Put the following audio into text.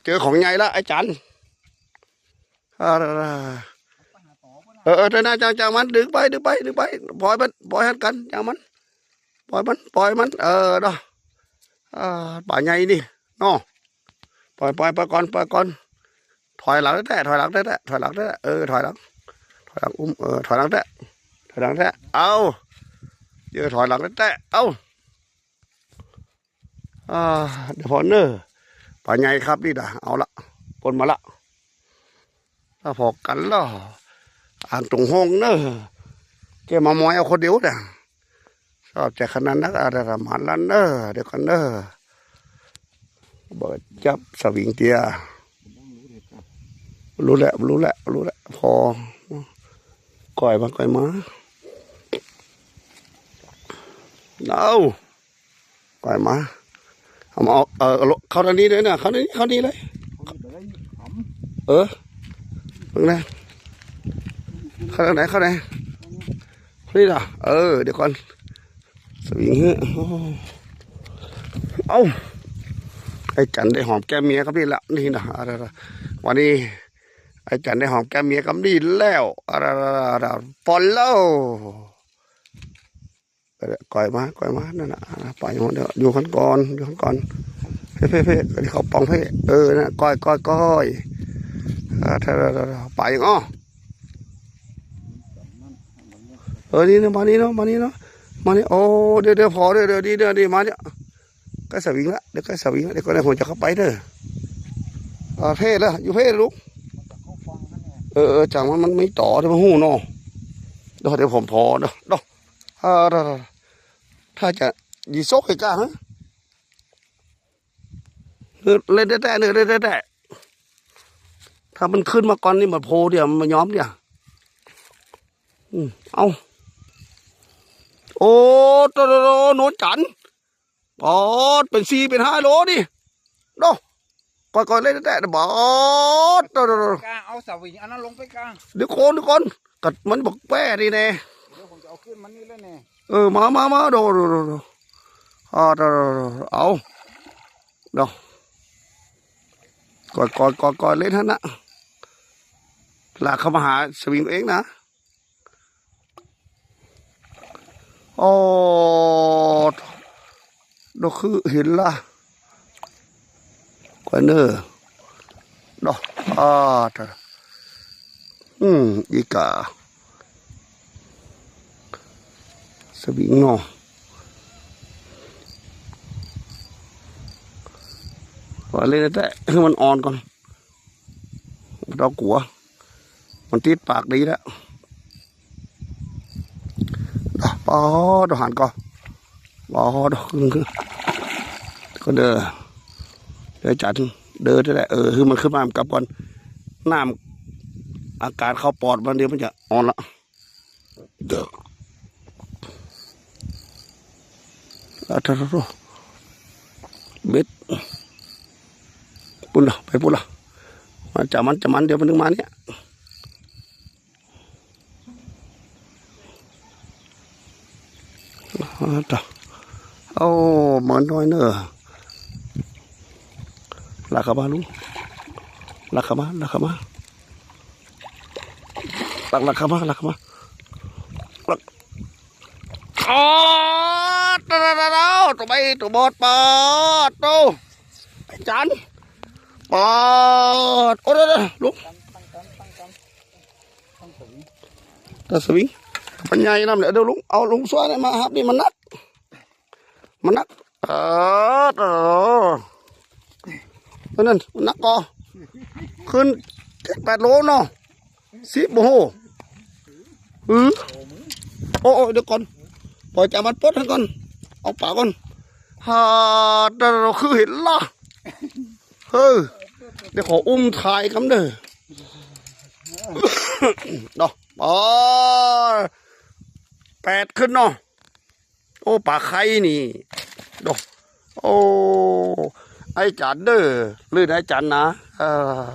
ເຈີຂອງໃຫຍ່ລະ ອາຈານ. ເອີ ເອີ ເດີນໜ້າ ຈ້າງ ຈ້າງມັນ ດຶງໄປ ດຶງໄປ ດຶງໄປ ປ່ອຍມັນ ປ່ອຍຫັ້ນກັນ ຈ້າງມັນ ປ່ອຍມັນ ປ່ອຍມັນ ເອີ ເນາະ. ອາ ປາໃຫຍ່ນີ້ເນາະ ປ່ອຍ ປ່ອຍ ປ່ອຍກ່ອນ ປ່ອຍກ່ອນ. ຖອຍຫຼັງແທ້ໆ ຖອຍຫຼັງແທ້ໆ ຖອຍຫຼັງແທ້ໆ ເອີ ຖອຍຫຼັງ ຖອຍຫຼັງ ອຸ້ມ ເອີ ຖອຍຫຼັງແທ້ ຖອຍຫຼັງແທ້ ເອົາ ເຈີ ຖອຍຫຼັງແທ້ໆ ເອົາ. ອ່າ ເດີພໍ່ເນີ ປາໃຫຍ່ຄັບນີ້ນະ. ເອົາລະ ປົນມາລະ ລະພໍກັນລະ ອ່າງຕົງໂຮງເນີ ແກມາມອຍເອົາຄົນດຽວນະ. ຊອບໃຈຂະໜາດນັກ ອາດາມານລັນເນີ. ດຽວກ່ອນເນີ ເບີດຈັບສະວິງເຕຍ ຮູ້ແລ້ວ ຮູ້ແລ້ວ ຮູ້ແລ້ວ ພໍ ກ່ອຍມາ ກ່ອຍມາ ເອົາ ກ່ອຍມາ ເອົາມາ ເອົາ ເອີ ເອົາເຂົ້າທາງນີ້ເລີຍນະ ເຂົ້າທາງນີ້ ເຂົ້ານີ້ເລີຍ ເອີ ເບິ່ງນະ ເຂົ້າທາງໃດ ເຂົ້າໃດ ນີ້ລະ ເອີ ດຽວກ່ອນ ສະວິງເຮີ ໂອ້ ເອົ້າ ໄອ້ຈັນໄດ້ຫອມແກ້ມເມຍກັບນີ້ລະ ນີ້ນະ ອາ ວັນນີ້ໄອ້ຈັນໄດ້ຫອມແກ້ມເມຍກັບນີ້ແລ້ວ ອາ ປອນແລ້ວ ເອີ ກ່ອຍມາ ກ່ອຍມາ ນັ້ນນະ ອາ ໄປ ຢູ່ຫັ້ນກ່ອນ ຢູ່ຫັ້ນກ່ອນ ເພ ເພ ເພ ເຂົາປອງເພ ເອີ ນັ້ນ ກ່ອຍ ກ່ອຍ ກ່ອຍ ອາ ໄປ ອໍ ເອີ ນີ້ນະ ມານີ້ເນາະ ມານີ້ເນາະ ມານີ້ ໂອ້ ດຽວ ດຽວ ພໍ ດຽວ ດຽວ ດຽວ ດຽວ ມານີ້ ໃກ້ສະວິງລະ ດຽວໃກ້ສະວິງລະ ດຽວກໍໄດ້ຫົວຈັກເຂົ້າໄປເດີ ອາ ເພລະ ຢູ່ເພລະ ລຸງ ເອີ ເອີ ຈັ່ງມັນ ມັນມີຕໍ່ ດຽວມັນຮູ້ເນາະ ດຽວ ດຽວຜົມພໍເດີ ດຽວ ອາ ຖ້າຈະ ຢີໂຊກໃຫ້ກາ ເອີ ເຫຼັ້ນແຕ່ໆ ເລີ້ນແຕ່ໆ ຖ້າມັນຂຶ້ນມາກ່ອນນີ້ ມັນໂພດຽວ ມັນບໍ່ຍອມດຽວ ອືມ ເອົາ ໂອ້ ໂຕ ໂຕ ໂຕ ໂນນຈັນ ປອດ ເປັນສີ່ເປັນຫ້າໂລນີ້ ໂດ ກ່ອຍໆ ເຫຼັ້ນແຕ່ໆ ບາດ ໂຕ ໂຕ ໂຕ ກ້າເອົາສະວິງອັນນັ້ນລົງໄປກ້າ ດຽວກ່ອນ ດຽວກ່ອນ ກໍມັນບັກແປ້ນີ້ແນ່ ດຽວຜົມຈະເອົາຂຶ້ນມານີ້ແຫຼະແນ່ ເອີ ມາ ມາ ມາ ໂດ ໂດ ໂດ ໂດ ອາ ໂດ ໂດ ໂດ ເອົາ ໂດ ກ່ອຍໆ ເຫຼັ້ນຫັ້ນນະ ລາກເຂົ້າມາຫາສະວິງເອງນະ. ໂອ້ ດອກຄືເຫັນລະ ກ່ອຍເນີ ດອກ ອາ ອືມ ອີກາ ສະວິງເນາະ ວ່າເລີຍແຕ່ໃຫ້ມັນອ່ອນກ່ອນ. ບໍ່ຕ້ອງກົວ ມັນຕິດປາກດີແລ້ວ ປາດ ເອົາຫັນກ່ອນ ປາດ ເອົາຂຶ້ນ ຂຶ້ນ ຂຶ້ນເດີ ເດີຈັນ ເດີແທ້ ເອີ ຄືມັນຂຶ້ນມາກັບກ່ອນ ນ້ຳ ອາກາດເຂົ້າປອດມັນ ດຽວມັນຈະອ່ອນລະ. ອາ ໂທ້ໆ ເບັດ ພຸ້ນລະ ໄປພຸ້ນລະ ມາ ຈັບມັນ ຈັບມັນ ດຽວມັນຈຶ່ງມານີ້ ອາ ໂທ້ ໂອ້ ໝານ້ອຍເນີ ລາກເຂົ້າມາລຸງ ລາກເຂົ້າມາ ລາກເຂົ້າມາ ລາກ ລາກເຂົ້າມາ ລາກເຂົ້າມາ ລາກ ອາ ໂຕໃບ ໂຕບອດ ປາດໂຕ ອາຈານ ປາດ ໂອ້ ເດີໆ ລຸງ ຕາສະວິງ ມັນໃຫຍ່ນຳແຫຼະ ດຽວລຸງ ເອົາລຸງຊ່ວຍມາຮັບນີ້ ມັນໜັກ ມັນໜັກ ເອີ ໂຕນັ້ນ ມັນໜັກກໍ ຂຶ້ນເຈັດແປດໂລເນາະ ສິບ ບໍ່ຮູ້ ອື ໂອ້ຍ ດຽວກ່ອນ ປ່ອຍຈາກມັນປົດຫັ້ນກ່ອນ ເອົາປາກ່ອນ ຫາ ແຕ່ລະ ຄືເຫັນລະ ເຮີ ດຽວຂໍອຸ້ມຖ່າຍກ່ອນເດີ ເນາະ ອໍ ແປດຂຶ້ນເນາະ. ໂອ້ ປາໄຂ່ນີ້ ໂດ ໂອ້ ອ້າຍຈັນເດີ ຫຼືນາຍຈັນນະ ເອີ